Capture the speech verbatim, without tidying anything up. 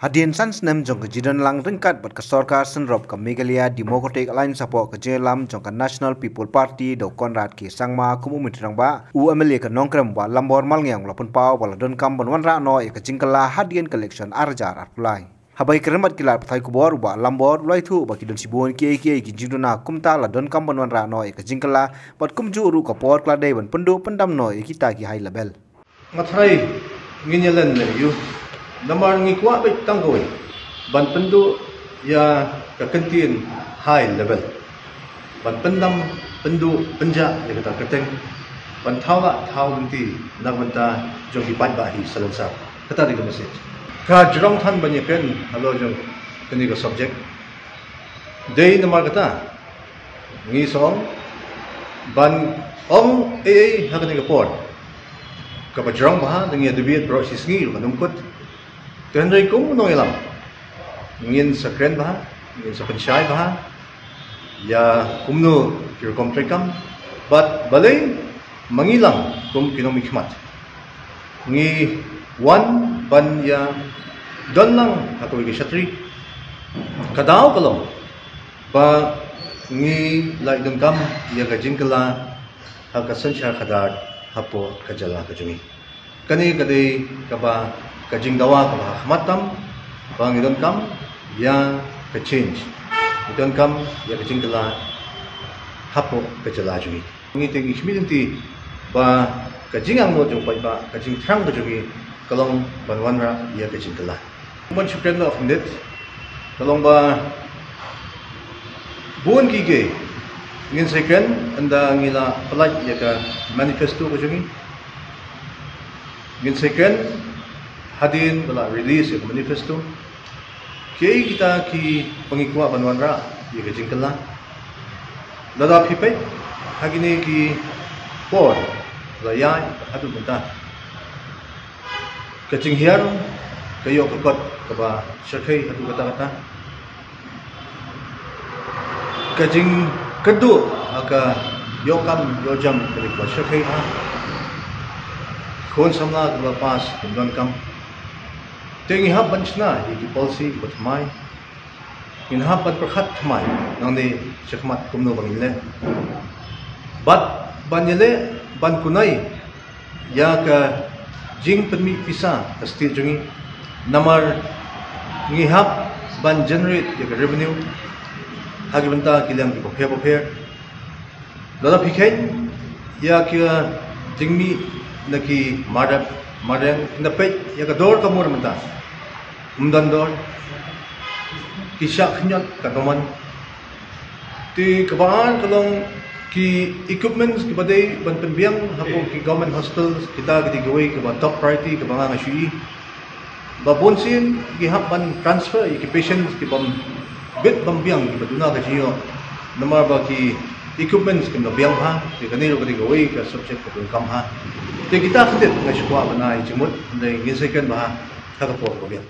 Hadien san snem jong ka jingdon lang ryngkat bad ka sorkar synrop ka Meghalaya Democratic Alliance hapoh ka jingïalam jong ka National People Party da u Conrad K Sangma kum u Myntri Rangbah, u MLA ka Nongkrem Bah Lambor Malngiang u la pynpaw ba la donkam ban wanrah noh ïa ka jingkylla hadien ka election ar hajar arphew lai. Haba ïakren bad ki lad pathai khubor, u Bah Lambor u la ïathuh ba ki don shibun kiei kiei ki jingduna kumta la donkam ban wanrah noh ïa ka jingkylla bad kumjuh ruh ka por ka la dei ban pynduh pyndam noh ïa kita ki high level. Nga tharai ngin ïa len ne ïu. Namar ngi kwah beit tang kawei ban pynduh ïa ka kyntien high level. Ban pyndam, pynduh, pynjah ïa kata ka kyrteng. Ban thaw lah thaw lynti na ka bynta jong ki paidbah hi salonsar. Kata dei ka message. Ka jrong than ban ïakren halor jong kane ka subject. Dei namar kata ngi sa ong ban ong ei ei ha kane ka por. Kaba jrong bha, da ngi ïa debate baroh shi sngi ruh kan ym kut. Te hynrei kum u nongïalam ngin sa kren bha, ngin sa pynshai bha ïa kumno ki rukom treikam, bad balei ma ngi lang kum ki nongmihkhmat ngi wan ban ïa don lang ha kawei ka shatri. Ka daw ka long ba ngi la ïa donkam ïa ka jingkylla ha ka synshar khadar hapoh ka jylla ka jong ngi. Kane ka dei kaba ka jingdawa kaba ha khmat tam, ba ngi donkam ïa ka change, ngi donkam ïa ka jingkylla hapoh ka jylla jong ngi. Ngi te ngi khmih lynti ba ka jingangnud jong paidbah, ka jingthrang ka jong ngi ka long ban wanrah ïa ka jingkylla. Ban shu kren noh khyndiat, ka long ba bun kiei kiei ngin sa kren ynda ngi la pynlait ïa ka manifesto ka jong ngi. Ngin sa kren hadien ba la release ïa ka manifesto. Kiei kita kiba ngi kwah ban wanrah ïa ka jingkylla. Lada phi peit ha kine ki por la ïaid haduh mynta, ka jinghiar ka ïoh ka kot kaba shyrkhei haduh katta katta. Ka jingkyrduh ha ka ïoh kam ïoh jam ka dei kaba shyrkhei bha. Khun samla kiba pass kim don kam. Te ngi hap ban shna ïa ki policy kiba thymmai. Ngin hap ban pyrkhat thymmai nangne shakhmat kumno ba ngin leh. Bad ban ïaleh ban kunai ïa ka jingpynmih pisa ka state jong ngi. Namar ngi hap ban generate ïa ka revenue ha ki bynta ki liang kiba pher bapher. Lada phi kheiñ ïa ka jingmih na ki marep mareng, ynda peit ïa ka dor ka mur mynta, ym don dor. Ki shah khñiot ka doman. Te kaba ar ka long ki equipments kiba dei ban pynbiang hapoh ki government hospitals, kita ki dei kiwei kiba top priority kaba nga nga shu ïohi. Ba bun sien ngi hap ban transfer ïa ki patients kibym bit bym biang kiba duna ka jingïoh namar ba ki equipments kim da biang bha. Te kane ruh ka dei kawei ka subject kaba donkam bha. Te kita khyndiat nga shu kwah ban ai jingmut, hynrei ngin sa kren bha ha ka por kaba biang.